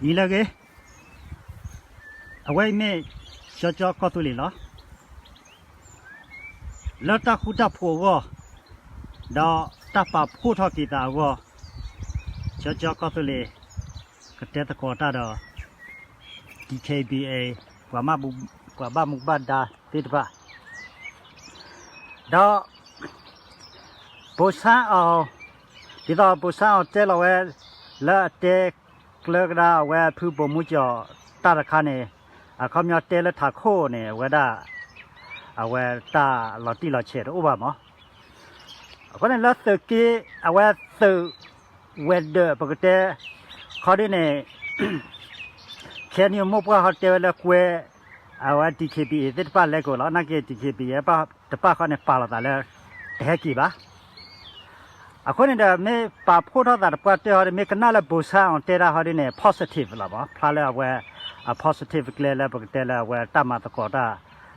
နံၤလၢအဂ့ၤ, အဝဲအံၤမ့ၢ် ကၠီကၠီကီၢ်သူလ့ၤလီၤ. လၢတၢ်ဃူတၢ်ဖိးအဂီၢ် ဒီးတၢ်ပာ်ဖှိၣ်ထီၣ်က့ၤသးအဂီၢ်, ကၠီကၠီကီၢ်သူလ့ၤ ကတဲသကိးတၢ်ဒီး DKBA ပှၤမ ပှၤဘၣ်မူဘၣ်ဒါသ့ၣ်တဖၣ်, ဒီး ဘိၣ်ဆါအီၤ, ဒ်သိးဘိၣ်ဆါအီၤတဲလီၤဝဲ လၢအတဲကျၢကဒါအဝဲအဖုဘိၣ်မူကၠီၤတၢ်တခါန့ၣ်, အခီပညီတဲလၢထးခိၣ်န့ၣ် အဝဲဒၣ် အဝဲတၢ်လီၤတံၢ်လီၤဆဲးတအိၣ်ဘၣ်မး. အဃိန့ၣ်လၢသုးက့ အဝဲသုးဝဲၤဒၢးပကတဲ ခီဒ်န့ၣ် ခဲနံၣ်မိၢ်ပှၢ်ဟီတဲဝဲလၢကွဲ အဝဲ DKBA သ့ၣ်တဖၣ်လဲၤကိာ်လီၤ. နာ်က့ DKBA တပၣ်ဃီန့ၣ် ပာ်လီၤသးလၢ တဟဲက့ၤဘၣ်. အဃိန့ၣ်ဒီး မ့ၢ်ပာ်ဖှိၣ်ထီၣ်သးတပှၢ်တၢၢ်ဟီဒီး မ့ၢ်ကနၣ်လၢဘိၣ်ဆါအီၤတဲဒၣ်ဟီဒ်န့ၣ် positive လီၤမး. ဖျါလၢအဝဲ အ positive ကျဲလၢပကတဲလၢအဝဲတၢ်မၤသကိးတၢ်,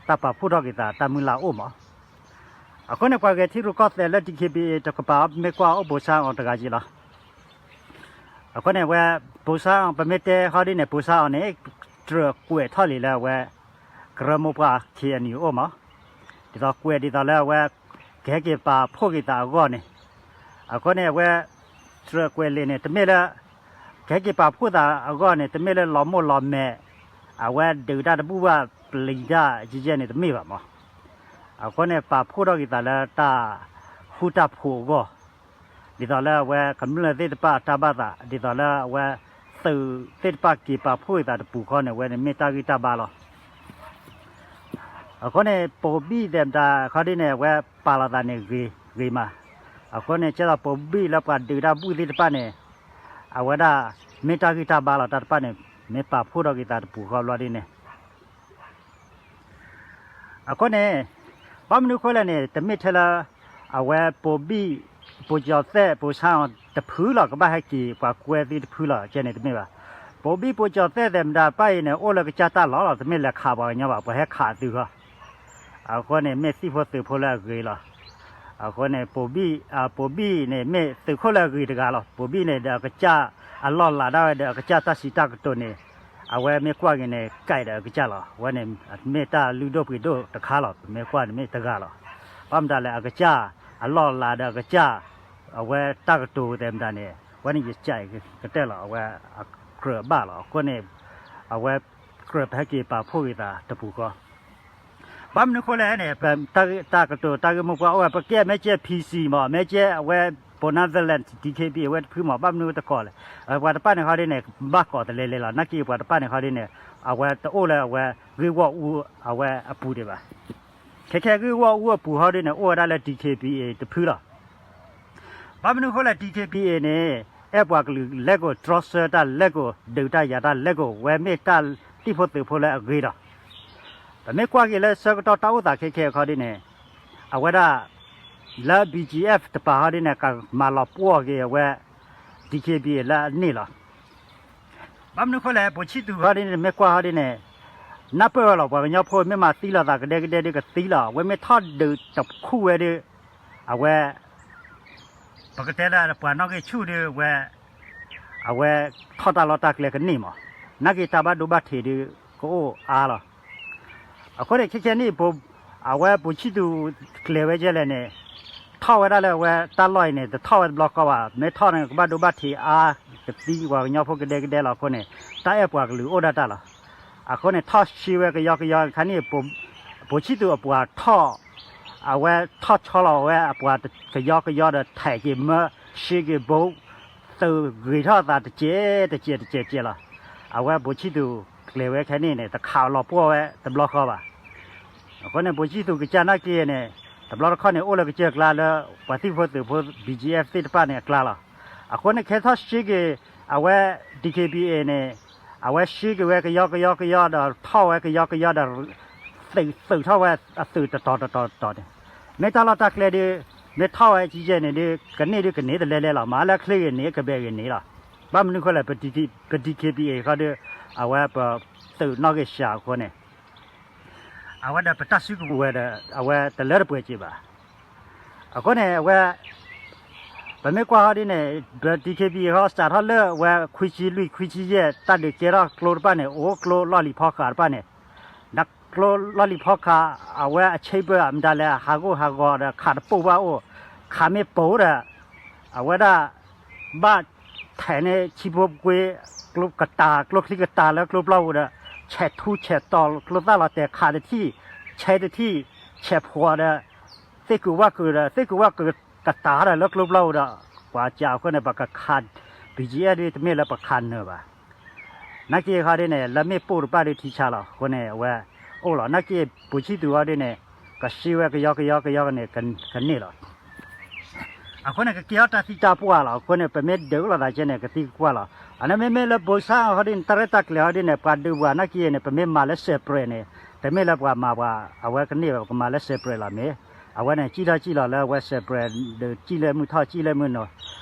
တၢ်ပာ်ဖှိၣ်ထီၣ်က့ၤသးတၢ်မုၢ်လၢ်အိၣ်မး. အဃိန့ၣ် ပှၤဂဲၤထံရူၢ်ကီၢ်သဲးလၢ DKBA တကပၤ မ့ၢ်ကွၢ်အိၣ်ဘိၣ်ဆါအီၤတဂၤက့ၤလီၤ. အဃိန့ၣ် အဝဲ ဘိၣ်ဆါအီၤ ပမ့ၢ်တဲဟီဒ်န့ၣ် ဘိၣ်ဆါအီၤန့ၣ် ကြၢးကွဲးထီၣ်လံလၢအဝဲ ကရၢမိၢ်ပှၢ် KNU အိၣ်မး, ဒ်သိးကွဲးဒ်သိးလၢအဝဲ ကဟဲက့ၤပာ်ဖှိၣ်က့ၤသးအဂီၢ်န့ၣ်, အဃိန့ၣ် အဝဲ ကြၢးကွဲးလံာ်န့ၣ် တမ့ၢ်လၢ ကဟဲက့ၤပာ်ဖှိၣ်သးအဂီၢ်န့ၣ် တမ့ၢ်လၢလီၤမိၢ်လီၤမဲာ် အဝဲဒုးတၢ်တဘူၣ်ဘၣ်ပျံၤတၢ်ယဲၢ်န့ၣ် တမ့ၢ်ဘၣ်မး. အဃိန့ၣ် ပာ်ဖှိၣ်ထီၣ်က့ၤသးလၢတၢ်ဃူတၢ်ဖိးအဂီၢ်, ဒ်သိးလၢအဝဲကမျၢၢ်သ့ၣ်တဖၣ်အတၢ်ဘၣ်သး ဒ်သိးလၢအဝဲ သုးသ့ၣ်တဖၣ်က့ၤပာ်ဖှိၣ်က့ၤသးတပူၤဃီန့ၣ် အဝဲန့ၣ်မ့ၢ်တၢ်ဂံၢ်တၢ်ဘါလီၤ. အဃိန့ၣ် ပိာ်ဘံၣ်သဲးမတၤခီဒ်န့ၣ် အဝဲပာ်လီၤသးန့ၣ်ဂ့ၤဂ့ၤမး, အဃိန့ၣ် ကဲသိးပိာ်ဘံၣ်လၢပှၤဒုးတၢ်ဘူၣ်သ့ၣ်တဖၣ်န့ၣ် အဝဲဒၣ် မ့ၢ်တၢ်ဂံၢ်တၢ်ဘါလီၤ တၢ်တဖၣ်န့ၣ် မ့ၢ်ပာ်ဖှိၣ်ထီၣ်က့ၤသးတပူၤဃီဘျီဒ်န့ၣ် အဃိန့ၣ် ဘၣ်မနုၤအဃိလဲၣ်န့ၣ် တမ့ၢ်ထဲလၢ အဝဲပိာ်ဘံၣ် ပိာ်ကၠီၤသဲး ပိာ်ဆါအီၤတဖုလီၤ ကဘၣ်ဟဲက့ၤပှၤကွဲသုတဖုလီၤ ကဲန့ၣ်တမ့ၢ်ဘၣ်. ပိာ်ဘံၣ်ပိာ်ကၠီၤသဲးသဲးမတၤတဖၣ်အံၤန့ၣ် အိၣ်လၢကစၢ်တၢ်လီၢ်လီၤ တမ့ၢ်လဲၤခးပှၤကညီဘၣ် ပှၤဟဲခးသုဃီ အဃိန့ၣ် မ့ၢ်သံၣ်ဖိသုးဖိလၢအဂ့ၤလီၤ. အဃိန့ၣ် ပိာ်ဘံၣ် ပိာ်ဘံၣ်န့ၣ် မ့ၢ်သုးခိၣ်လၢအဂ့ၤတဂၤလီၤ. ပိာ်ဘံၣ်န့ၣ်ဒီးအကစၢ်အလီၢ်လၤဒၣ်ဝဲဒီး အကစၢ်တၢ်စံးတၢ်ကတိၤန့ၣ် အဝဲမ့ၢ်ကွၢ်က့ၤန့ၣ် ကဲဒီးအကစၢ်လီၤ. အဝဲန့ၣ် မ့ၢ်တၢ်လုၢ်ဒိၣ်ပှ့ၤဒိၣ်တခါလီၤ. ပမ့ၢ်ကွၢ်န့ၣ်မ့ၢ်တဂၤလီၤ. ဘၣ်မတၤလဲၣ် အကစၢ်အလီၢ်လၤဒီးအကစၢ် အဝဲတၢ်ကတိၤသဲးမတၤန့ၣ် အဝဲန့ၣ်ယကဲကတၢၢ်လီၤ. အဝဲအကြၢးဘၣ်လီၤ. အဃိန့ၣ် အဝဲကြၢးပဟဲက့ၤပာ်ဖှိၣ်က့ၤသးတပူၤဃီ ဘၣ်မနုၤအဃိလဲၣ်န့ၣ် ပတၢ်ကတိၤတၢ်ဂ့ၢ်မိၢ်ပှၢ်အိၣ်ဝဲ ပကဲမဲာ်ကဲ PC မး မဲာ်ကဲအဝဲ ပိာ်နါသလၣ် DKBA အဝဲတဖုမး ဘၣ်မနုၤတကိးလဲၣ်. ပှၤတဖၣ်န့ၣ်ခီဒ်န့ၣ် ဘၣ်ကိးတလဲလဲလီၤ. နာ်က့ပှၤတဖၣ်န့ၣ်ခီဒ်န့ၣ် အဝဲတအိၣ်လၢအဝဲဂ့ၢ်ဂီၢ်အူအဝဲအပူၤဒံးဘၣ်. ခဲခဲဂ့ၢ်ဂီၢ်အူအပူၤခီဒ်န့ၣ် အိၣ်ဝဲဒၣ်လၢ DKBA တဖုလီၤ. ဘၣ်မနုၤအဃိလဲၣ် DKBA န့ၣ် အဲၣ်ပှၤကလုာ်လဲၤကိး တြီဆၢတၢ်လဲၤကိး ဒုးတၢ်ယၤတၢ်လဲၤကိး ဝဲမ့ၢ်တၢ်သံၣ်ဖိသုးဖိလၢအဂ့ၤလီၤ. ပမ့ၢ်ကွၢ်က့ၤလၢဆၢကတီၢ်တၢ်အိၣ်သးခဲခဲအခီဒ်န့ၣ် အဝဲဒၣ် လၢ BGF တပၤခီဒ်န့ၣ် ကမၤလီၤပှီၢ်က့ၤအဝဲ DKBA လၢအန့ၣ်လီၤ. ဘၣ်မနုၤအဃိလဲၣ် ပိာ်ဆံၣ်သူးခီဒ်န့ၣ် မ့ၢ်ကွၢ်ခီဒ်န့ၣ် နၢ်ပၢၢ်ဝဲလီၤ ပှၤကညီဖိမ့ၢ်မၤသံလိာ်သးကဒဲကဒဲဒ်ကသံလီၤ. အဝဲမ့ၢ်ထီၣ်ဒုးတခူၣ်ဝဲဒ် အဝဲ ပကတဲလၢပှၤနီၣ်ဂံၢ်ဆူၣ်ဒ်ဝဲ အဝဲထီၣ်တၢ်လီၢ်တၢ်ကျဲကန့ၢ်မး, နာ်က့တၢ်ဘၣ်ဒိဘၣ်ထံးဒ်ကအိၣ်အါလီၤ. အဃိန့ၣ်ခဲခဲနံၣ် အဝဲပိာ်ဆံၣ်သူးကျဲၤဝဲကဲလဲၣ်န့ၣ် ထီၣ်ဝဲဒၣ်လၢအဝဲတၢ်လီၢ်အံၤန့ၣ် တထီၣ်ဝဲတဘျီဃီဘၣ်. မ့ၢ်ထီၣ်န့ၣ် ကဘၣ်ဒိဘၣ်ထံးအါ ကသံပှၤကညီဖိကဒဲကဒဲလီၤအဃိန့ၣ် တၢ်အဲၣ်ပှၤကလုာ်အိၣ်ဒၣ်တၢ်လီၤ. အဃိန့ၣ် ထီၣ်ရှဲဝဲကယီကယီခါနံၣ် ပိာ်ဆံၣ်သူးအပှၤထီၣ် အဝဲထီၣ်ဆီလီၤဝဲအပှၤကယီကယီဒီး ထဲးက့ၤမၢ ရှဲက့ၤဘိ သုးဂ့ၤထီၣ်အသးတကဲးတကဲးတကဲးတကဲးလီၤ. အဝဲပိာ်ဆံၣ်သူးကျဲၤဝဲခဲနံၣ်န့ၣ် တခးလီၤပှီၢ်ဝဲတဘျီဃီဘၣ်. အဃိန့ၣ် ပိာ်ဆံၣ်သူးကစၢ်နာ်က့န့ၣ် တဘျီတခီၣ်န့ၣ် အိၣ်လၢကစၢၢ်ကျါလၢ ပှၤသံၣ်ဖိသုးဖိ BGF သ့ၣ်တဖၣ်န့ၣ်အကျါလီၤ. အဃိန့ၣ် ခဲထီၣ်ရှဲက့ၤ အဝဲ DKBA န့ၣ် အဝဲရှဲက့ၤဝဲကယီကယီကယီဒီး ထီၣ်ဝဲကယီကယီဒီး သုးသုးထီၣ်ဝဲအသုးတတီၤတတီၤတတီၤန့ၣ် မ့ၢ်တၢ်လီၢ်တၢ်ကျဲဒ် မ့ၢ်ထီၣ်ဝဲကဲကဲန့ၣ်ဒ် ကန့ၢ်ဒ်ကန့ၢ်တလဲလဲလီၤ. မၤလၢချ့ဂ့ၤန့ၢ် ကဘဲးဂ့ၤန့ၢ်လီၤ. ဘၣ်မနုၤအဃိလဲၣ် ပ DKBA ခီဒ် အဝဲပသုးနီၣ်ဂံၢ်စှၤအဃိန့ၣ် အဝဲဒီးပတၢ်စုကဝဲၤဒီး အဝဲတလၢတပှဲၤက့ၤဘၣ်. အဃိန့ၣ် အဝဲ ပမ့ၢ်ကွၢ်ဟီဒ်န့ၣ် DKBA ဟီစးထီၣ်လၢဝဲခွံဆံလွံၢ်ခွံဆံယဲၢ် တၢ်ဒုးကဲထီၣ်ကျိတဖၣ်န့ၣ် အိၣ်ကျိလီၢ်လံၤဖီဃးတဖၣ်န့ၣ်, ဒီးကျိလီၢ်လံၤဖီဃး အဝဲအဆ့ဘၢၣ်မတၤလဲၣ် ဟးဂိၢ်ဟးဂီၤဒီးခးတပိၢ်ဘၣ်အိၣ်, ခးမ့ၢ်ပိၢ်ဒီး အဝဲဒၣ် ဘၣ်ထဲးန့ၢ်ဆံဖိပကွ့ ကျိကတၤ ကျိချံကတၤလၢကျိပျီပူၤဒီး ဆဲးထူဆဲးတီၤကျိသၣ်လီၤတဲာ် ခးတထံၣ် ဆဲးတထံၣ် ဆဲးဖှီးဒီး သ့ၣ်ကုာ်ဝၣ်ကုာ်ဒီး သ့ၣ်ကုာ်ဝၣ်ကုာ်ကတၤဒီးလၢကျိပျီပူၤဒီး ပှၤစံးအဃိန့ၣ် ပကခး BGF ဒ်တမ့ၢ်လၢပခးနၢၤဘၣ်. နာ်က့ဟီဒ်န့ၣ် လၢမ့ၣ်ပိၢ်တဖၣ်ဒ်ထံဆါလီၤ အဃိန့ၣ် အဝဲအိၣ်လီၤ. နာ်က့ ပိာ်ဆံသူးဟီဒ်န့ၣ် ကစ့ဝဲကယီကယီကယီန့ၣ် ကန့ၢ်လီၤ. အဃိန့ၣ် ကကဲထီၣ်တၢ်သံတၢ်ပှၢ်လီၤ. အဃိန့ၣ် ပမ့ၢ်ဒုးလိာ်သးကဲန့ၣ် ကသံကွၢ်လီၤ. အန့ၣ်မ့မ့ၢ်လၢ ဘိစၣ် ဟီဒ်န့ၣ် တၢ်ရဲၣ်တၢ်ကျဲၤဟီဒ်န့ၣ် ပှၤဒုးပှၤနာ်က့န့ၣ် ပမ့ၢ်မၤလၢ separate န့ၣ် တမ့ၢ်လၢပှၤမၤပှၤ အဝဲကန့ၢ်ဘၣ် ပကမၤလၢ separate လီၤမ့ၢ်. အဝဲန့ၣ် ကံၣ်ထီၣ်ကံၣ်လီၤလၢအဝဲ separate ဒီး ကံၣ်လၢမုၢ်ထီၣ် ကံၣ်လၢမုၢ်နီၤ.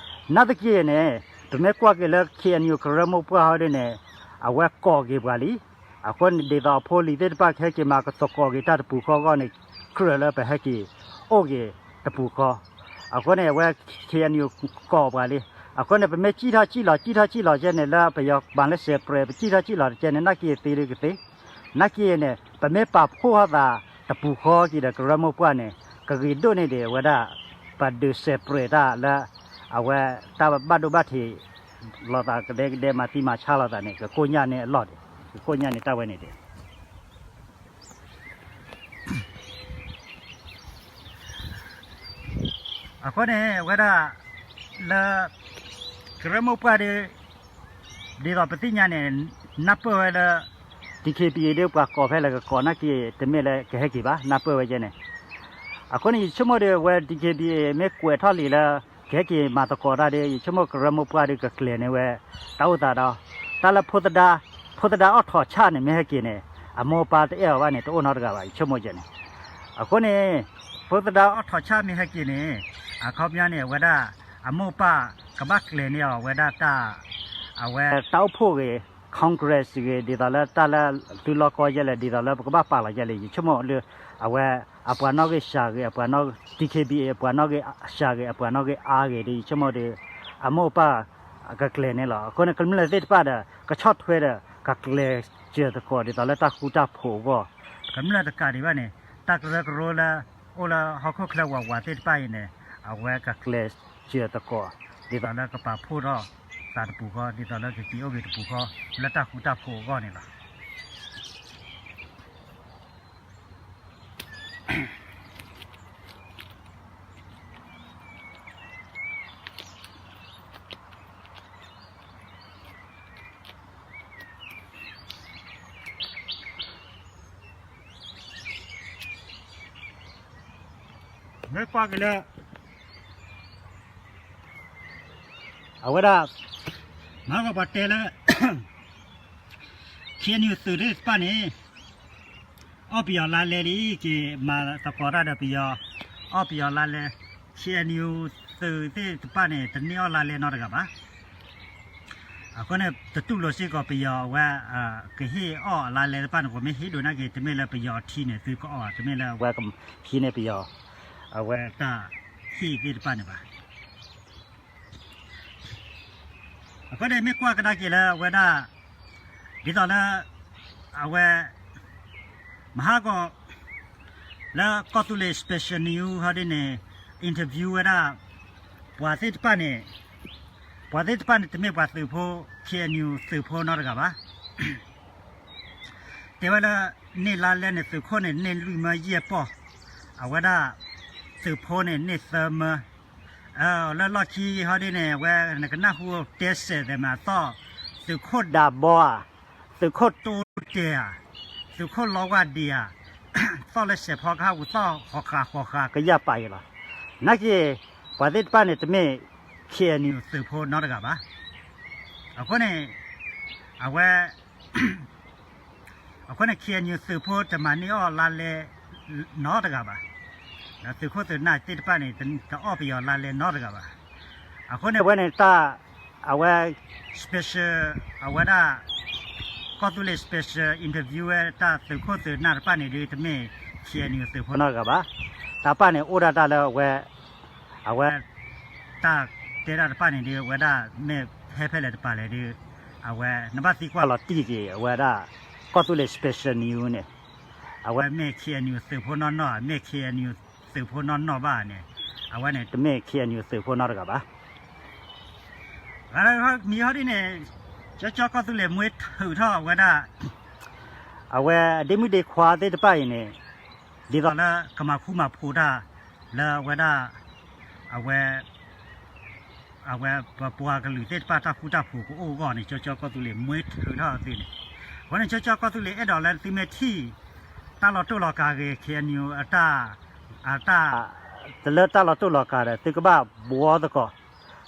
နာ်သက့န့ၣ် ပမ့ၢ်ကွၢ်က့ၤလၢ KNU ကရၢမိၢ်ပှၢ်ဟီဒ်န့ၣ် အဝဲကိးက့ၤပှၤလံ. အဃိန့ၣ် ဒ်သိးအဖိလံၤသ့ၣ်တဖၣ်ကဟဲက့ၤမၤကသကိးက့ၤတၢ်တပူၤဃီအဂီၢ်န့ၣ် ကြၢးလၢပဟဲက့ၤအိၣ်က့ၤတပူၤဃီ. အဃိန့ၣ် အဝဲ KNU ကိးပှၤလံ. အဃိန့ၣ် ပမ့ၢ်ကံၣ်ထီၣ်ကံၣ်လီၤ ကံၣ်ထီၣ်ကံၣ်လီၤကဲန့ၣ် လၢပယီၤမၤလၢ separate ပကံၣ်ထီၣ်ကံၣ်လီၤတကဲန့ၣ် နာ်က့သ့ဒ်ကသ့. နာ်က့န့ၣ် ပမ့ၢ်ပာ်ဖှိၣ်ထီၣ်သးတပူၤဃီက့ၤဒီးကရၢမိၢ်ပှၢ်န့ၣ် ကဂ့ၤဒိၣ်န့ၢ်ဒံးဝဲဒၣ် ပဒုး separate တၢ်လၢ အဝဲတၢ်ဘၣ်ဒိဘၣ်ထံးလိာ်သးကဒဲကဒဲ မၤသံမၤဆါလိာ်သးန့ၣ် ကကိညၢ်န့ၢ်အလီၢ်ဒံး, ကကိညၢ်န့ၢ်တၢ်ဝဲန့ၣ်ဒံး. အဃိန့ၣ် အဝဲဒၣ် လၢ ကရၢမိၢ်ပှၢ်ဒီး ဒ်သိးပသ့ၣ်ညါန့ၣ် နၢ်ပၢၢ်ဝဲလၢ DKBA ဒီးပှၤကိးဖဲလဲၣ်ကကိးနာ်က့ တမ့ၢ်လၢကဟဲက့ၤဘၣ် နၢ်ပၢၢ်ဝဲကဲန့ၣ်. အဃိန့ၣ် ယဆိကမိၣ်ဒီး အဝဲ DKBA မ့ၢ်ကွဲးထီၣ်လံာ်လၢ ကဟဲက့ၤမၤသကိးတၢ်ဒီး ယဆိကမိၣ်ကရၢမိၢ်ပှၢ်ဒီးကကျဲၤန့ၢ်ဝဲ တၢ်အိၣ်သးဒီး တၢ်လၢဖိသဒါ ဖိသဒါအီၣ်ထိးဆၣ်န့ၣ် မ့ၢ်ဟဲက့ၤန့ၣ် အမိၢ်အပၢ်တအဲၣ်အီၤဘၣ်န့ၣ် တအိၣ်နီတဂၤဘၣ် ယဆိကမိၣ်ကဲန့ၣ်. အဃိန့ၣ် ဖိသဒါအီၣ်ထိးဆၣ်မ့ၢ်ဟဲက့ၤန့ၣ် အခီပညီန့ၣ် အဝဲဒၣ် အမိၢ်အပၢ်ကဘၣ်ကျဲၤန့ၢ်အီၤ အဝဲဒၣ်တၢ် အဝဲတၢ်အိၣ်ဖှိၣ်ဂ့ၤ Congress ဂ့ၤ ဒ်သိးလၢတၢ်လၢသုလီၢ်ကီယဲလဲၣ် ဒ်သိးလၢပကဘၣ်ပာ်လီၤယဲလဲၣ် ယဆိကမိၣ်လၢ အဝဲ အပှၤနီၣ်ဂံၢ်စှၤဂ့ၤ အပှၤနီၣ် DKBA အပှၤနီၣ်ဂံၢ်စှၤဂ့ၤ အပှၤနီၣ်ဂံၢ်အါဂ့ၤဒီး ယဆိကမိၣ်ဒီး အမိၢ်အပၢ်ကကျဲၤန့ၢ်လီၤ. အဃိန့ၣ် ကမျၢၢ်သ့ၣ်တဖၣ်ဒီး ကဆီၣ်ထွဲဒီး ကကျဲၤစၢၤသကိးဒ်သိးလၢတၢ်ဃူတၢ်ဖိးအဂီၢ် ကမျၢၢ်တကးဒံးဘၣ်န့ၣ် တၢ်ကရၢကရိလၢ အိၣ်လၢဟီၣ်ခိၣ်ချၢဝးဝးသ့ၣ်တဖၣ်အံၤန့ၣ် အဝဲကကျဲၤစၢၤသကိး ဒ်သိးလၢကပာ်ဖှိၣ်ထီၣ်သးတပူၤဃီ ဒ်သိးလၢကက့ၤအိၣ်ဂ့ၤတပူၤဃီ လၢတၢ်ဃူတၢ်ဖိးအဂီၢ်န့ၣ်လီၤ. မ့ၢ်ကွၢ်က့ၤလၢ အဝဲဒၣ် မၤကီးပှၤတဲလၢ KNU သုးသ့ၣ်တဖၣ်န့ၣ် အီၣ်ပယီၤလါလဲလံ က့ၤမၤသကိးတၢ်ဒီးပယီၤ အီၣ်ပယီၤလါလဲ KNU သုးသ့ၣ်တဖၣ်န့ၣ် တန့ၢ်အီၣ်လါလဲနီတဂၤဘၣ်. အဃိန့ၣ် တတူၢ်လိာ်စ့ၢ်ကီးပယီၤအဝဲ ကဟ့ၣ်အီၣ်အလါလဲတဖၣ်န့ၣ် ကမ့ၢ်ဟ့ၣ်ဒိးနာ်က့ တမ့ၢ်လၢပယီၤထံန့ၣ် သုကအီၣ် တမ့ၢ်လၢအဝဲကဟံးန့ၢ်ပယီၤ အဝဲတၢ်ဟ့ၣ်သ့ၣ်တဖၣ်န့ၣ်ဘၣ်. အဃိန့ၣ် မ့ၢ်ကွၢ်ကဒါက့ၤလၢအဝဲဒၣ် ဒ်သိးလၢ အဝဲ မဟါကီး လၢကီၢ်သူလ့ၤ Special News ဟီဒ်န့ၣ် interview ဝဲဒၣ် ပှၤသ့ၣ်တဖၣ်န့ၣ် ပှၤသ့ၣ်တဖၣ်န့ၣ် တမ့ၢ်ပှၤသုးဖိ KNU သုးဖိနီတဂၤဘၣ်. တဲဝဲလၢ န့ၢ်လါလဲန့ၣ် သုးခိၣ်န့ၣ် န့ၢ်လွံၢ်မၢယဲၢ်ပီၢ်, အဝဲဒၣ် သုးဖိန့ၣ် န့ၢ်သၢမၢ. လၢလီၢ်ခံဟီဒ်န့ၣ် အဝဲ နကနၢ်ဟူတဲစဲးသဲးမးသီၣ် သုးခိၣ်ဒးဘီဧါ, သုးခိၣ်တိတဲာ်ဧါ, သုးခိၣ်လီဝၢ်ဒံးဧါ, သီၣ်လၢစဲးဖီကဟၣ်ပူၤ သီၣ်ဃီဃာ်ဃီဃာ်ကယၢ်ပာ်အံၤလီၤ. နာ်က့ ပှၤသ့ၣ်တဖၣ်န့ၣ် တမ့ၢ် KNU သုးဖိနီတဂၤဘၣ်. အဃိန့ၣ် အဝဲ အဃိန့ၣ် KNU သုးဖိတမၤန့ၢ်အီၣ်လါလဲ နီတဂၤဘၣ်. ဒီးသုးခိၣ်သုးနၢ်သ့ၣ်တဖၣ်န့ၣ် တအီၣ်ပယီၤလါလဲနီတဂၤဘၣ်. အဃိန့ၣ် အဝဲန့ၣ်တၢ် အဝဲ special အဝဲဒၣ် ကီၢ်သူလ့ၤ special interview ဝဲတၢ်သုးခိၣ်သုးနၢ်တဖၣ်န့ၣ်ဒ် တမ့ၢ် KNU သုးဖိနီတဂၤဘၣ်. တၢ်တဖၣ်န့ၣ် အိၣ်ဒၣ်တၢ်လၢအဝဲ အဝဲ တၢ် တဲဒၣ်တဖၣ်န့ၣ်ဒုး အဝဲဒၣ်မ့ၢ်ဟဲဖဲလဲၣ်တပၤလဲၣ်ဒုး အဝဲနဘၣ်သံကွၢ်လီၤတံၢ်က့ၤ အဝဲဒၣ်ကီၢ်သူလ့ၤ special news န့ၣ် အဝဲမ့ၢ် K N U သုးဖိနီၢ်နီၢ် မ့ၢ် K N U သုးဖိနီၢ်နီၢ်ဘၣ်န့ၣ် အဝဲန့ၣ်တမ့ၢ် K N U သုးဖိနီၢ်တဂၤဘၣ်. မံၤဟီဒ်န့ၣ် ကၠီကၠီကီၢ်သူလ့ၤမ့ၢ်ထုးထီၣ်အဝဲဒၣ် အဝဲဒ့မုၣ်ဒ့ခွါသ့ၣ်တဖၣ်အံၤန့ၣ် ဒ်သိးလၢကမၤဃူမၤဖိးတၢ် လၢအဝဲဒၣ် အဝဲ အဝဲပပှၤကလုာ်သ့ၣ်တဖၣ်တၢ်ဃူတၢ်ဖိးကအိၣ်အဂီၢ်န့ၣ် ကၠီကၠီကီၢ်သူလ့ၤမ့ၢ်ထုးထီၣ်အသုးန့ၣ် အဃိန့ၣ် ကၠီကၠီကီၢ်သူလ့ၤအဲၣ်ဒိးလၢသုမ့ၢ်ထံၣ် တၢ်လီၤတိၢ်လီၤကၤဂ့ၤ K N U အတၢ် အတၢ် တလၢတၢ်လီၤတိၢ်လီၤကၤဒီး သုကဘၣ်ဘှီသကိး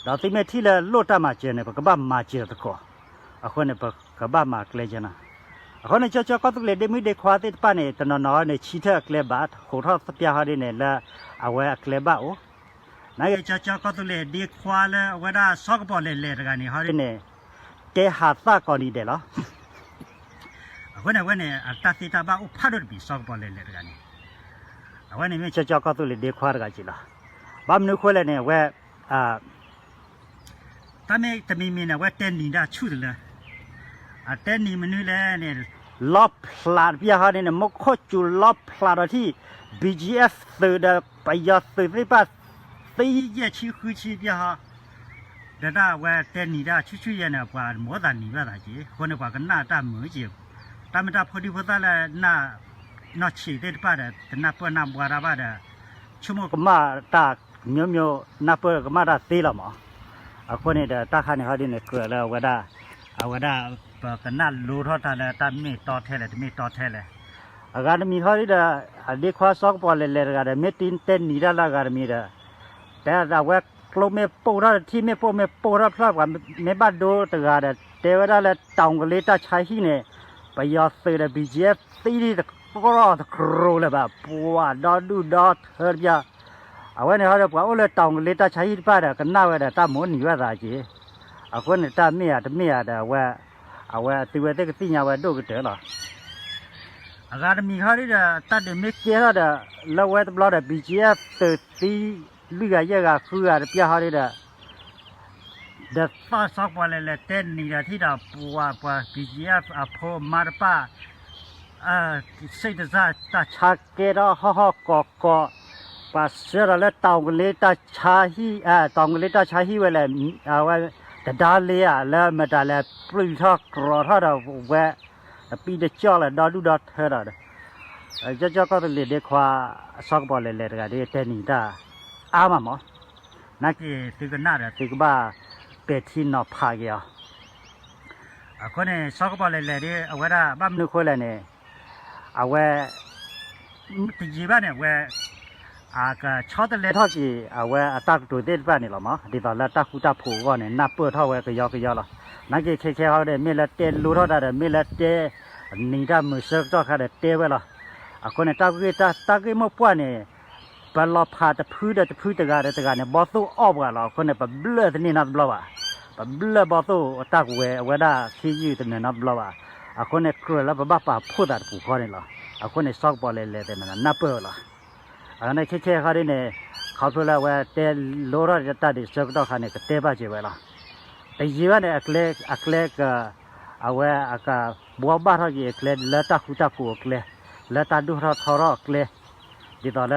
ဒီးသုမ့ၢ်ထံၣ်လၢလိၣ်တၢ်မၤစၢၤန့ၣ် ပကဘၣ်မၤစၢၤသကိး အဃိန့ၣ် ပကဘၣ်မၤကျဲကဲနီၤ. အဃိန့ၣ် ကၠီကၠီကီၢ်သူလ့ၤဒ့မုၣ်ဒ့ခွါသ့ၣ်တဖၣ်န့ၣ် တနီၤနီၤန့ၣ် ဆၢထၢၣ်အကျဲဘၣ် ဟိးထီၣ်သပျၢ်ဟီဒ်န့ၣ် လၢအဝဲအကျဲဘၣ်အိၣ် နာ်က့ ကၠီကၠီကီၢ်သူလ့ၤဒ့ခွါလၢအဝဲဒၣ်စီၤကပီၤလဲၤလဲၤတဂၤန့ၣ် ဟီဒ်န့ၣ် တဲဟးသၣ်ကိးနံၤဒဲးလီၤ. အဃိန့ၣ် အဝဲန့ၣ် အတၢ်သ့တၢ်ဘၣ်အိၣ်ဖးဒိၣ်တမံၤ စီၤကပီၤလဲၤလဲၤတဂၤန့ၣ် အဝဲန့ၣ်မ့ၢ်ကၠီကၠီကီၢ်သူလ့ၤဒ့ခွါတဂၤက့ၤလီၤ. ဘၣ်မနုၤဃိလဲၣ်န့ၣ် အဝဲ တၢ်မ့ၢ်တမံၤမံၤန့ၣ် အဝဲတဲနံၤတၢ်ဆူၣ်တလၢ အတဲနံၤမနုၤလဲၣ်န့ၣ် လီဖျးတပျၢ်ဟီဒ်န့ၣ် မူခိၣ်စူၤလီဖျးဒီးထံၣ် B G F သုးဒီးပယီၤသုးသ့ၣ်တဖၣ် သံယဲၢ်ဆံဃုဆံတပျၢ်ဟီ ဒီးတၢ်အဝဲတဲနံၤတၢ်ဆူၣ်ဆူၣ်ယဲၢ်န့ၣ် ပှၤမိၣ်သးနံၤဘၣ်သးက့ၤ အဃိန့ၣ် ပှၤကနၣ်တၢ်မုာ်က့ၤ တၢ်မ့ၢ်တၢ်ဖိဒံဖိသၣ်လၢ နီၢ်ဆံးသ့ၣ်တဖၣ်ဒီး တနၢ်ပၢၢ်နၢ်ဘှါတၢ်ဘၣ်ဒီး ဆိကမိၣ်ကမၣ်တၢ် မျိုးမျိုး နၢ်ပၢၢ်ကမၣ်တၢ်သ့လီၤမး. အဃိန့ၣ်ဒီး တၢ်ခါန့ၣ်ဟီဒ်န့ၣ် ကြၢးလၢအဝဲဒၣ် အဝဲဒၣ် ပကနၣ်လိထီၣ်တၢ်လၢတၢ်မ့ၢ်တီထဲလဲၣ် တမ့ၢ်တီထဲလဲၣ်. အဂၤတမံၤဟီဒ်ဒီး အဒ့ခွါစီၤကပီၤလဲၤလဲၤတဂၤဒီး မ့ၢ်တတဲနံၤတၢ်လၢအဂၤတမံၤဒီး တဲဒၣ်ဝဲကျိမ့ၢ်ပိၢ်ထီၣ်တထံၣ် မ့ၢ်ပိၢ်မ့ၢ်ပိၢ်ထီၣ်ဖျၢၣ် ပှၤမ့ၢ်ဘၣ်ဒိတဂၤဒီး တဲဝဲဒၣ်လၢ တောင်ကလေး တပ်ရင်း န့ၣ် ပယီၤသုးဒီး B G F သံတကြၢးတကြၢးလၢၤဘၣ် ပှၤဒီဒူၣ်ဒီထၢတပျၢ် အဝဲန့ၣ်ဟီဒီး ပှၤအိၣ်လၢ တောင်ကလေး တပ်ရင်း တဖၣ်ဒီး ကနၣ်ဝဲဒီး တၢ်မိၣ်နံၤဘၣ်သးက့ၤ အဃိန့ၣ် တၢ်မ့ၢ်ဧါတမ့ၢ်ဧါဒီး အဝဲ အဝဲသုဝဲသ့ၣ်ကသ့ၣ်ညါဝဲဒိၣ်ကတၢၢ်လီၤ. အဂၤတမံၤဟီဒ်ဒီး တၢ်ဒုးမ့ၢ်ကဲထီၣ်ဒီး လၢဝဲတဘျီဒီး B G F သုးသံ လွံၢ်ဂၤယဲၢ်ဂၤဃုဂၤတပျၢ်ဟီဒ်ဒီး ဒီးသီၣ်စီၤကပီၤလဲၤလဲၤတဲနံၤဒီးထံၣ်ဒီး ပှၤပှၤ B G F အဖိမါတဖၣ် စိတ်တစ တၢ်ဆါကဲထီၣ်ဟီၣ်ဟီၣ်ကီၤကီၤ ပှၤဆှၢဒီးလၢ တောင်ကလေး တပ်ရင်း ဟံၣ် တောင်ကလေး တပ်ရင်း ဟံၣ်ဝဲလဲၣ် အဝဲ တဒါလ့ဧါ လၢမတၤလဲၣ် ပျုၢ်ထီၣ်ကြီၤထီၣ်ဒီးဝဲ တပံတကၠီၣ်လၢၤ ဒီဒူၣ်ဒီထၢဒီး ကၠီကၠီကီၢ်သူလ့ၤဒ့ခွါ စီၤကပီၤလဲၤလဲၤတဂၤဒ် တဲနံၤတၢ်အါမးမး နာ်က့ သုကနၣ်ဒီး သုကဘၣ်ပဲာ်ထံနီၤဖးက့ၤအီၤ အဃိန့ၣ် စီၤကပီၤလဲၤလဲၤဒ် အဝဲဒၣ်ဘၣ်မနုၤဃိလဲၣ်န့ၣ် အဝဲ တယံာ်ဘၣ်န့ၣ် အဝဲ အကဆီတလဲထီၣ်က့ၤ အဝဲအတၢ်ကတိၤသ့ၣ်တဖၣ်န့ၣ်လီၤမး ဒ်သိးလၢတၢ်ဃူတၢ်ဖိးအဂီၢ်န့ၣ် နၢ်ပၢၢ်ထီၣ်ဝဲကယီကယီလီၤ. နာ်က့ခဲခဲဟီဒ် မ့ၢ်လၢတဲလိထီၣ်တၢ်ဒီး မ့ၢ်လၢတဲ နံၤတၢ်မုာ်ဆၢကတီၢ်ခါဒီးတဲဝဲလီၤ. အဃိန့ၣ် တၢ်ဂ့ၢ်မိၢ်ပှၢ်န့ၣ် ပလီၤဖးတဖုဒီးတဖုတဂၤဒီးတဂၤန့ၣ် ဘီၣ်သိၣ်အီၣ်ပှၤလီၤ. အဃိန့ၣ် ပဘျၢၣ်တန့ၢ်နီတဘျီဘၣ်. ပဘျၢၣ်ဘီၣ်သိၣ်အတၢ်ကွဲးဝဲဒၣ်ခံယုၢ်တနၢၤနီတဘျီဘၣ်. အဃိန့ၣ် ကြၢးလၢပဘၣ်ပာ်ဖှိၣ်သးတပူၤဃီန့ၣ်လီၤ. အဃိန့ၣ် စီၤကပီၤလဲၤလဲၤသ့ၣ်မနၤနၢ်ပၢၢ်ဝဲလီၤ. အန့ၣ်ခဲခဲဟီဒ်န့ၣ် ခီဖျိလၢအဝဲတဲလိထီၣ်တၢ်ဒ်ဆၢကတီၢ်ခါန့ၣ် ကတဲဘၣ်က့ၤဝဲလီၤ. တယံာ်ဘၣ်န့ၣ် အကျဲ အကျဲက အဝဲအကဘှီဘၣ်ထီၣ်က့ၤအကျဲ လၢတၢ်ဃူတၢ်ဖိးအကျဲ လၢတၢ်ဒိၣ်ထီၣ်ထီထီၣ်အကျဲ ဒ်သိးလၢ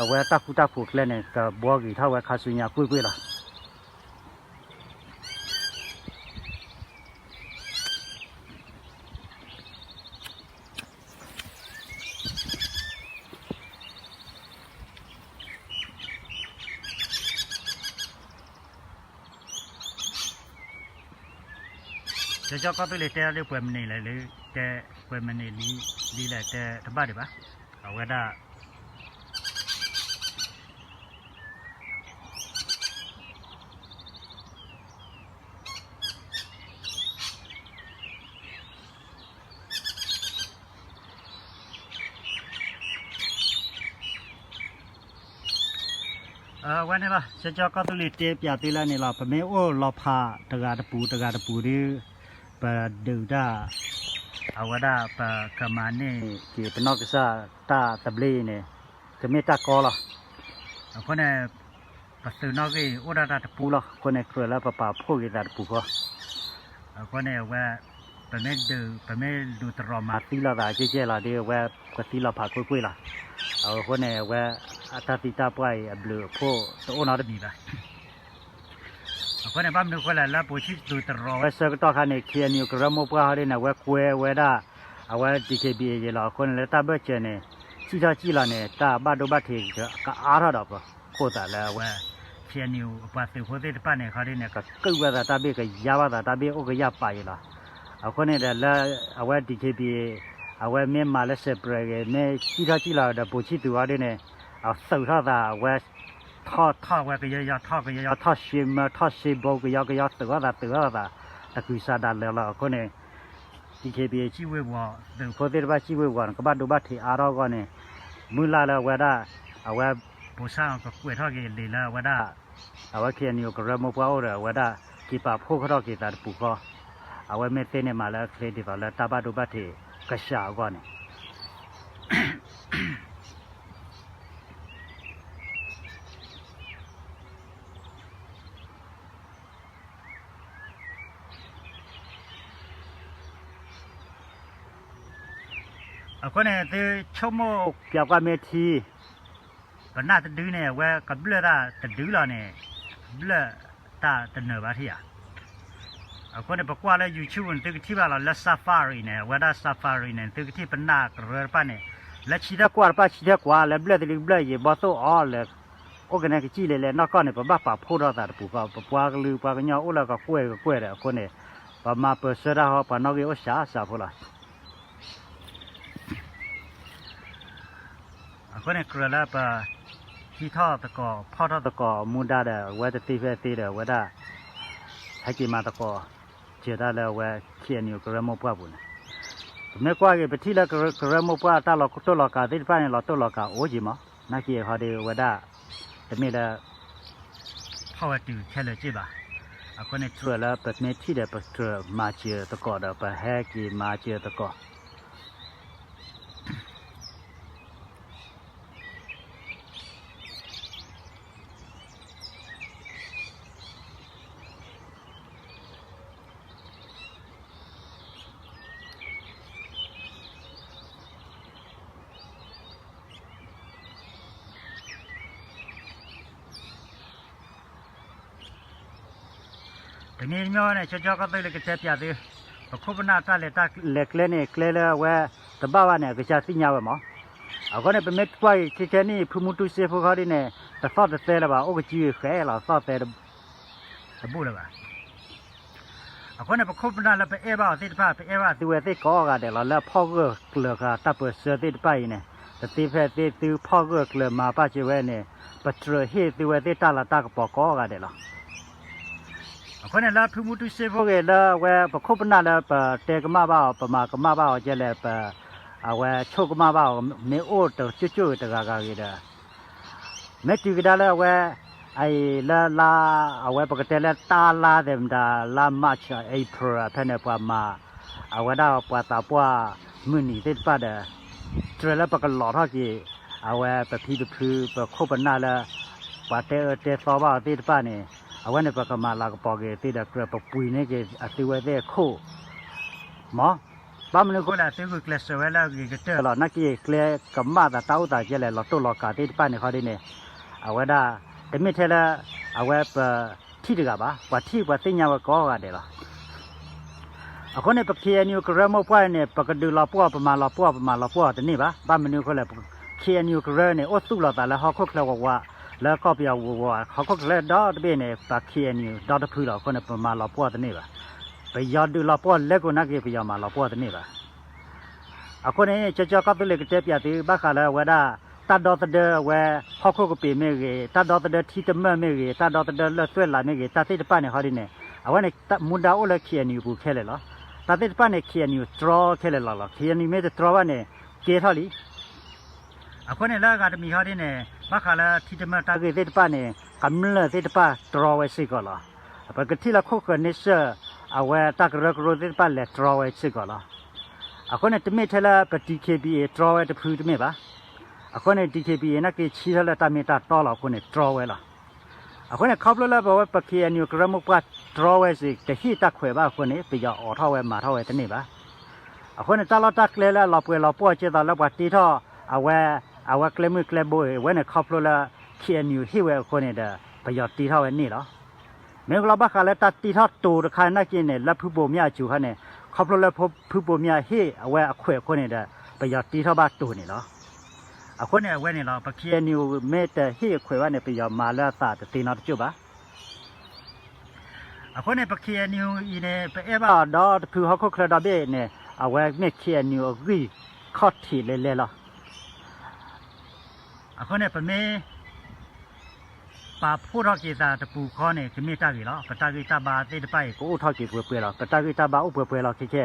အဝဲတၢ်ဃူတၢ်ဖိးအကျဲန့ၣ် ကဘှီဂ့ၤထီၣ်ဝဲခါဆူညါကွ့ၢ်ကွ့ၢ်လီၤ. ကၠီကၠီကီၢ်သူလ့ၤတဲဒၣ်လၢ ပှဲၤမံးနံးလဲၣ်လၢ တဲ ပှဲၤမံးနံးလံ လံလဲၣ်တဲတဘၣ်ဒံးဘၣ်. အဝဲဒၣ် အဝဲန့ၣ်လီၤ ကၠီကၠီကီၢ်သူလ့ၤတဲပၠးသုလၢန့ၣ်လီၤ. ပမ့ၢ်အိၣ်လီၤဖးတဂၤတပူၤ တဂၤတပူၤဒီး ပဒုးတၢ် အဝဲဒၣ်ပကမၤန့ၢ်က့ၤပနီၢ်ကစၢ်တၢ်သဘျ့အံၤန့ၣ် ကမ့ၢ်တၢ်ကီလီၤ. အဃိန့ၣ် ပသုးနီၣ်ဂံၢ်အိၣ်ဒၣ်တၢ်တပူလီၤ. အဃိန့ၣ် ကြၢးလၢပပာ်ဖှိၣ်က့ၤသးတပူၤဃီ, အဃိန့ၣ် အဝဲ ပမ့ၢ်ဒုး ပမ့ၢ်ဒုးတရီးမၤသံလိာ်သးကဲကဲလီၤဒီး အဝဲပသံလီၤဖးကွ့ၢ်ကွ့ၢ်လီၤ. အဃိန့ၣ် အဝဲအတၢ်သံတၢ်ပှၢ်အံၤအဘျုးအဖှိၣ်တအိၣ်နီတမံၤဘၣ်. အဃိန့ၣ် ဘၣ်မနုၤအဃိလဲၣ် လၢပိာ်ဆံၣ်သူးတရီးဝဲဆၢကတီၢ်ခါန့ၣ် ခ့ၣ်အဲၣ်ယူၣ် ကရၢမိၢ်ပှၢ်ဟီဒ်န့ၣ် အဝဲကွဲဝဲဒၣ် အဝဲ ဒီးခ့ၣ်ဘံၣ်အ့ၣ် ယဲလီၤ. အဃိန့ၣ် လၢတၢ်ဘၢၣ်စၢၤန့ၣ် စံၣ်ထီၣ်စံၣ်လီၤန့ၣ် တၢ်ဘၣ်ဒိဘၣ်ထံးကအါထီၣ်ဒီးပ ဃိသးလၢအဝဲ ခ့ၣ်အဲၣ်ယူၣ် အပှၤသုးဖိသ့ၣ်တဖၣ်န့ၣ် ခီဒ်န့ၣ် ကကုၢ်ဝဲသးတၢ်ဘ့ၣ် ကယါဘၣ်သးတၢ်ဘ့ၣ် အိၣ်ကယၢ်ပာ်အံၤလီၤ. အဃိန့ၣ်ဒီးလၢ အဝဲ ဒီးခ့ၣ်ဘံၣ်အ့ၣ် အဝဲမ့ၢ်မၤလၢ စဲးပြဲး ဂ့ၤ မ့ၢ်စံၣ်ထီၣ်စံၣ်လီၤဒီး ပိာ်ဆံၣ်သူးဟီဒ်န့ၣ် အသုးထီၣ်သး အဝဲ ထီၣ်ထီၣ်ဝဲကယီကယီ ထီၣ်ကယီကယီ ထီၣ်ရှ့မၢ ထီၣ်ရှ့ဘိ ကယီကယီ သုးထီၣ်သး သုးထီၣ်သး တကုၤစးဒၣ်လဲာ်လီၤ. အဃိန့ၣ် ဒီးခ့ၣ်ဘံၣ်အ့ၣ် စံၣ်ဝ့ၤဝီၤ သုးဖိသ့ၣ်တဖၣ် စံၣ်ဝ့ၤဝီၤန့ၣ် ကဘၣ်ဒိဘၣ်ထံးအါထီၣ်အဂီၢ်န့ၣ် မုၢ်လၢ်လၢအဝဲဒၣ် အဝဲ ပိာ်ဆၣ်ကကွဲးထီၣ်က့ၤလံာ်လၢအဝဲဒၣ် အဝဲ ခ့ၣ်အဲၣ်ယူၣ် ကရၢမိၢ်ပှၢ်အိၣ်ဒီး အဝဲဒၣ်က့ၤပာ်ဖှိၣ်ထီၣ်က့ၤသးတပူၤဃီ, အဝဲမ့ၢ်သ့န့ၣ်မးလၢအချ့ဒ်သိးလၢတၢ်ဘၣ်ဒိဘၣ်ထံးကစှၤအဂီၢ်န့ၣ် အဃိန့ၣ် သုဆိကမိၣ်ပျးကွၢ်မ့ၢ်ထံ ပနၢ်တဒုန့ၣ် အဝဲကဘျၢၣ်တၢ်တဒုလီၤန့ၣ် ဘျၢၣ်တၢ်တနၢၤဘၣ်ထံၣ်ဧါ. အဃိန့ၣ် ပကွၢ်လၢ YouTube န့ၣ် သုကထံၣ်ဘၣ်လီၤ လၢ Safari န့ၣ် အဝဲဒၣ် Safari န့ၣ် သုကထံၣ်ပနၢ်ကရၢတဖၣ်န့ၣ် လၢဆံတၢ်ကွၢ်တဖၣ်ဆံတၢ်ကွၢ် လၢဘျၢၣ်တဒုဘျၢၣ်ယံၤ ဘီသိၣ်အီၤလၢ အိၣ်ကနဲကစံၣ်လဲၤလဲၤနီၢ်ကီၢ်န့ၣ် ပဘၣ်ပာ်ဖှိၣ်ထီၣ်သးတပူၤဃီ ပပှၤကလုာ်ပှၤကညီအိၣ်လၢကကွဲၢ်ကကွဲၢ်ဒီး အဃိန့ၣ် ပမၤပၢၢ်ဆၢတၢ်ဟီ ပှၤနီၣ်ဂံၢ်အိၣ်စှၤစှၤဖိလီၤ. အဃိန့ၣ် ကြၢးလၢပ ဟံးထီၣ်သကိး ဖီၣ်ထီၣ်သကိး မူဒါဒီး အဝဲတသ့ဖဲသ့ဒီး အဝဲဒၣ် ဟဲက့ၤမၤသကိး စၢၤတၢ်လၢအဝဲ ခ့ၣ်အဲၣ်ယူၣ် ကရၢမိၢ်ပှၢ်ပူၤန့ၣ် ပမ့ၢ်ကွၢ်က့ၤ ပထံၣ်လၢကရၢမိၢ်ပှၢ် တၢ်လီၤတိၢ်လီၤကးသ့ၣ်တဖၣ်န့ၣ် လီၤတိၢ်လီၤကးအိၣ်က့ၤမး နာ်က့ဟီဒီး အဝဲဒၣ် တမ့ၢ်လၢ ဖီၣ်ဝဲတုၤခဲလၢာ်က့ဘၣ်. အဃိန့ၣ် ကြၢးလၢပမ့ၢ်ထံၣ်ဒီး ပကြၢးမၤစၢၤသကိးဒီး ပဟဲက့ၤမၤစၢၤသကိး တနံၤတမံၤန့ၣ် ကၠီကၠီကီၢ်သူလ့ၤ ကတဲပျးသု ပခိၣ်ပနၢ်တၢ်လဲၤတၢ်လဲၤကျဲန့ၣ် ကျဲလၢအဝဲတဘၣ်ဘၣ်န့ၣ် အကစၢ်သ့ၣ်ညါဝဲမး. အဃိန့ၣ် ပမ့ၢ်ကွၢ်က့ၤခဲခဲနံၣ် ဖုမူတူစ့ဖိခီဒ်န့ၣ် တသီၣ်တသဲလၢၤဘၣ် အိၣ်ကစုဃဲလီၤ သီၣ်သဲတဘူၣ်လၢၤဘၣ်. အဃိန့ၣ် ပခိၣ်ပနၢ်လၢပအဲၣ်ဘၣ်အီၤသ့ၣ်တဖၣ် ပအဲၣ်ဘၣ်သုဝဲသ့ၣ်ကိးဂၤဒဲးလီၤ လၢအဖီၣ်ဂၢၢ်ကျၢၤဃာ်တၢ်ပၢၢ်ဆၢသ့ၣ်တဖၣ်အံၤန့ၣ် တသ့ဖဲသ့သုဖီၣ်ဂၢၢ်ကျၢၤမၤပာ်စၢၤဝဲန့ၣ် ပတြၢၤဟ့ၣ်သုဝဲသ့ၣ်တၢ်လၤတၢ်ကပီၤကိးဂၤဒဲးလီၤ. အဃိန့ၣ် လၢဖုမူတူစ့ဖိဂ့ၤလၢအဝဲ ပခိၣ်ပနၢ်လၢပတဲကမၣ်ဘၣ်အီၤ ပမၤကမၣ်ဘၣ်အီၤကဲလဲၣ် ပ အဝဲဆိကမၣ်ဘၣ်အီၤ မ့ၢ်အိၣ်တကၠိကၠိတဂၤဂၤဂ့ၤဒီး မ့ၢ်တုၤကဒါလၢအဝဲ အအံၤလၢလါ အဝဲပကတဲလၢတၢ်လါသဲးမတၤ လါ March April ဖဲန့ၣ် ပှၤမၤ အဝဲဒၣ်ပှၤသးပှၢ်မုၢ်နံၤသ့ၣ်တဖၣ်ဒီး တြၢၤလၢပကလီၤထီၣ်က့ၤ အဝဲပဖံပဖု ပခိၣ်ပနၢ်လၢ ပှၤတဲအၢတဲသီဘၣ်အီၤသ့ၣ်တဖၣ်န့ၣ် အဝဲန့ၣ် ပကမၤလၤကပီၤက့ၤသ့ဒီး ကြၢးပပှ့ၤန့ၢ်က့ၤအသုဝဲသ့ၣ်အခိၣ် မး ဘၣ်မနုၤအဃိလဲၣ် အသုဂုာ်ကျဲးစၢးဝဲလၢအဂ့ၤကတၢၢ်လီၤ. နာ်က့ကျဲကမၣ်သးတၢ်အိၣ်သးကဲလဲၣ် လီၤတိၢ်လီၤကးသ့ၣ်တဖၣ်န့ၣ်ခီဒ်န့ၣ် အဝဲဒၣ် တမ့ၢ်ထဲလၢ အဝဲပထံၣ်တဂၤဘၣ် ပှၤထံၣ်ပှၤသ့ၣ်ညါဝဲကိးဂၤဒဲးလီၤ. အဃိန့ၣ် ပ ခ့ၣ်အဲၣ်ယူၣ် ကရၢမိၢ်ပှၢ်န့ၣ် ပကဒုးလီၤပှီၢ် ပမၤလီၤပှီၢ် ပမၤလီၤပှီၢ်တန့ၢ်ဘၣ်. ဘၣ်မနုၤအဃိလဲၣ် ခ့ၣ်အဲၣ်ယူၣ် ကရၢန့ၣ် အိၣ်သူၣ်လီၤသးလၢဟီၣ်ခိၣ်ချၢဝးဝး လၢကီၢ်ပယီၤဝးဝး ဟီၣ်ခိၣ်ချၢဒီတဘ့ၣ်န့ၣ် ပ ခ့ၣ်အဲၣ်ယူၣ် ဒီတဖုလီၤ. အဃိန့ၣ် ပမၤလီၤပှီၢ်တန့ၢ်ဘၣ်. ပယီၤဒုးလီၤပှီၢ်လဲကိးနာ်က့ ပယီၤမၤလီၤပှီၢ်တန့ၢ်ဘၣ်. အဃိန့ၣ် ကၠီကၠီကီၢ်သူလ့ၤကတဲပျးသု ဘၣ်ဃးလၢအဝဲဒၣ် တၢ်ဒီသဒၢအဝဲ ဟီၣ်ခိၣ်ကပ့ၤမ့ၢ်ဂ့ၤ တၢ်ဒီသဒၢထံတမၢၢ်မ့ၢ်ဂ့ၤ တၢ်ဒီသဒၢလၢၢ်သွဲၣ်လးမ့ၢ်ဂ့ၤ တၢ်သ့ၣ်တဖၣ်န့ၣ်ခီဒ်န့ၣ် အဝဲန့ၣ် မူဒါအိၣ်လၢ ခ့ၣ်အဲၣ်ယူၣ် ပူၤခဲလၢာ်လီၤ. တၢ်သ့ၣ်တဖၣ်န့ၣ် ခ့ၣ်အဲၣ်ယူၣ် တြီခဲလၢာ်လီၤလီၤ. ခ့ၣ်အဲၣ်ယူၣ် မ့ၢ်တတြီဘၣ်န့ၣ် ကဲထီၣ်လံ အဃိန့ၣ် လၢအဂၤတမံၤခီဒ်န့ၣ် ဘၣ်ဃးလၢထံတမၢၢ်တၢ်ဂ့ၢ်သ့ၣ်တဖၣ်န့ၣ် ကမျၢၢ်သ့ၣ်တဖၣ်တြီဝဲစ့ၢ်ကီးလီၤ. ပကထံၣ်လၢခိၣ်ဃၢၤန့ဆၢၣ် အဝဲတၢ်ကရၢကရိသ့ၣ်တဖၣ်လဲၤတြီဝဲစ့ၢ်ကီးလီၤ. အဃိန့ၣ် တမ့ၢ်ထဲလၢပ DKBA တြီဝဲတဖုတမ့ၢ်ဘၣ်. အဃိန့ၣ် DKBA နာ်က့ဆံထီၣ်လၢတၢ်မ့ၢ်တၢ်တီလီၤအဃိန့ၣ် တြီဝဲလီၤ. အဃိန့ၣ် ခီဖျိလၢပဝဲပ ခ့ၣ်အဲၣ်ယူၣ် ကရၢမိၢ်ပှၢ်တြီဝဲစ့ၢ် တဟ့ၣ်တၢ်ခွဲးဘၣ်အဃိန့ၣ် ပယီၤအိးထီၣ်ဝဲမၤထီၣ်ဝဲတန့ၢ်ဘၣ်. အဃိန့ၣ် တၢ်လီၢ်တၢ်ကျဲလၢအလီၤပှဲၤလီၤပှီၢ်ကဲသိးလၢပှၤတ့ထီၣ် အဝဲ အဝဲကျဲမုၢ်ကျဲဘိအံၤ အဝဲန့ၣ်ခီဖျိလၢ ခ့ၣ်အဲၣ်ယူၣ် ဟ့ၣ်ဝဲအဃိန့ၣ်ဒီး ပယီၤတ့ထီၣ်ဝဲန့ၢ်လီၤ. မ့ၢ်ကလီၤဘၣ်ဃးလၢတၢ်တ့ထီၣ်တိၤတခါနာ်က့န့ၣ် လၢဖုဘိးမၠၣ်အစိၤခါန့ၣ် ခီဖျိလၢဖုဘိးမၠၣ်ဟ့ၣ်အဝဲအခွဲးအဃိန့ၣ်ဒီး ပယီၤတ့ထီၣ်ဘၣ်တိၤန့ၣ်လီၤ. အဃိန့ၣ်အဝဲန့ၣ်လီၤ ပ ခ့ၣ်အဲၣ်ယူၣ် မ့ၢ်တဟ့ၣ်အခွဲးဘၣ်န့ၣ် ပယီၤမၤလၢအသးတသ့နီတကၠိၢ်ဘၣ်. အဃိန့ၣ် ပ ခ့ၣ်အဲၣ်ယူၣ် အံၤန့ၣ် ပအဲၣ်ဘၣ်အီၤဒီတဖုဟီၣ်ခိၣ်ချၢဒီဘ့ၣ်န့ၣ် အဝဲမ့ၢ် ခ့ၣ်အဲၣ်ယူၣ် အဂံၢ်ခီၣ်ထံးလဲၤလဲၤလီၤ. အဃိန့ၣ် ပမ့ၢ် ပာ်ဖှိၣ်ထီၣ်က့ၤသးတပူၤဃီန့ၣ် ကမ့ၢ်တၢ်ဂ့ၤလီၤ. ပတၢ်ဂံၢ်တၢ်ဘါသ့ၣ်တဖၣ်အံၤ ကအိၣ်ထီၣ်က့ၤပှဲၤပှဲၤလီၤ. ပတၢ်ဂံၢ်တၢ်ဘါအိၣ်ပှဲၤပှဲၤလီၤခဲခဲ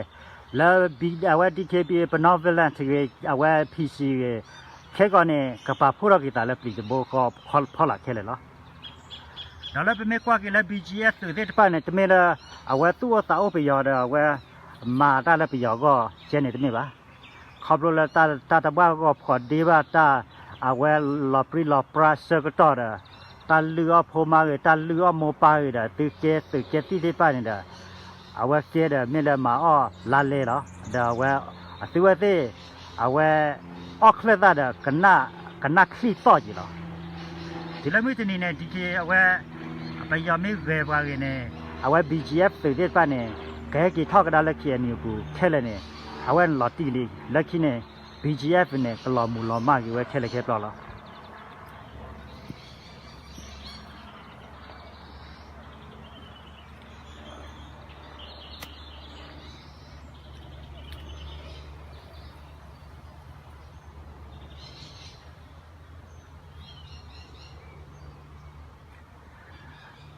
လၢ အဝဲ ဒံၣ်ခ့ပံ ပနီၣ် Vigilant ဂ့ၤ အဝဲ P C ဂ့ၤ ခဲကီးန့ၣ် ကပာ်ဖှိၣ်ထီၣ်က့ၤသးလၢပျံၤတဘိဃီဖီလာ်ခဲလၢာ်လီၤ. ဒီးလၢပမ့ၢ်ကွၢ်က့ၤလၢ B G F သုးသ့ၣ်တဖၣ်န့ၣ် တမ့ၢ်လၢ အဝဲသူၣ်အိၣ်သးအိၣ်ပယီၤဒီး အဝဲမၤတၢ်လၢပယီၤအဂီၢ်ကဲန့ၣ်တမ့ၢ်ဘၣ်. ခီဖျိလၢတၢ်တၢ်တၢ်ဘၣ်ဂီၢ်ဖှီၣ်ဒ့ဘၣ်တၢ် အဝဲလီၤပြံလီၤပြါဆၢကတီၢ်ဒီး တၢ်လုၢ်အီၣ်ဖိမါဂ့ၤ တၢ်လုၢ်အီၣ်မိၢ်ပၢ်ဂ့ၤဒီး သုကဲသုးကဲသံၣ်သ့ၣ်တဖၣ်န့ၣ်ဒီး အဝဲကဲဒီးမ့ၢ်လၢမၤအီၣ်လါလဲလီၤ. ဒီးအဝဲ အသုဝဲသ့ၣ် အဝဲ အီၣ်ချၢၣ်သၣ်ဒီး ကနၣ်ချံၣ်သီၣ်က့ၤလီၤ. တုၤလၢမုၢ်တနံၤန့ၣ် ဒံၣ်ခ့ အဝဲ ပယီၤမ့ၢ်ဂဲၤပှၤဂ့ၤန့ၣ် အဝဲ B G F သုးသ့ၣ်တဖၣ်န့ၣ် ကဟဲက့ၤထီၣ်ကဒါလၢ ခ့ၣ်အဲၣ်ယူၣ် ပူၤခဲလၢာ်န့ၣ် အဝဲန့ၣ်လီၤတံၢ်လံ. လၢခံန့ၣ် B G F န့ၣ် ကလီၤမုၢ်လီၤမၢ်က့ၤဝဲခဲလၢာ်ခဲဆ့လီၤ.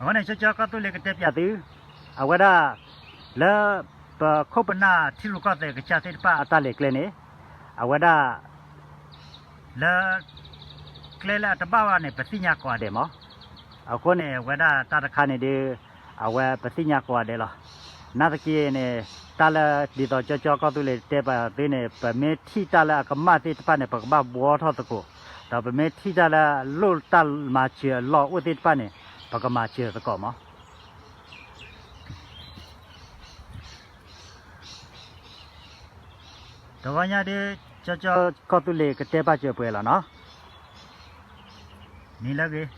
အဃိန့ၣ် ကၠီကၠီကီၢ်သူလ့ၤကတဲပၠးသု အဝဲဒၣ် လၢ ပခိၣ်ပနၢ်ထံရူၢ်ကီၢ်သဲးကစၢ်သ့ၣ်တဖၣ်အတၢ်လဲၤကျဲန့ၣ် အဝဲဒၣ် လၢ ကျဲလၢအတဘၣ်ဘၣ်န့ၣ် ပသ့ၣ်ညါကိးဂၤဒဲးမး. အဃိန့ၣ် အဝဲဒၣ်တၢ်တခါန့ၣ်ဒီး အဝဲပသ့ၣ်ညါကိးဂၤဒဲးလီၤ. နာ်သက့န့ၣ် တၢ်လၢဒ်သိးကၠီကၠီကီၢ်သူလ့ၤတဲပၠးသုန့ၣ် ပမ့ၢ်ထံၣ်တၢ်လၢအကမၣ်သ့ၣ်တဖၣ်န့ၣ် ပကဘၣ်ဘှီထီၣ်သကိး, ဒီးပမ့ၢ်ထံၣ်တၢ်လၢအလိၣ်တၢ်မၤစၢၤအလီၢ်အိၣ်သ့ၣ်တဖၣ်န့ၣ် ပကမၤစၢၤသကိးမး. တဂီၤညါဒီး ကၠီကၠီ ကီၢ်သူလ့ၤကတဲပၠးစၢၤပှဲၤလီၤနီၤ. နံၤလၢအဂ့ၤ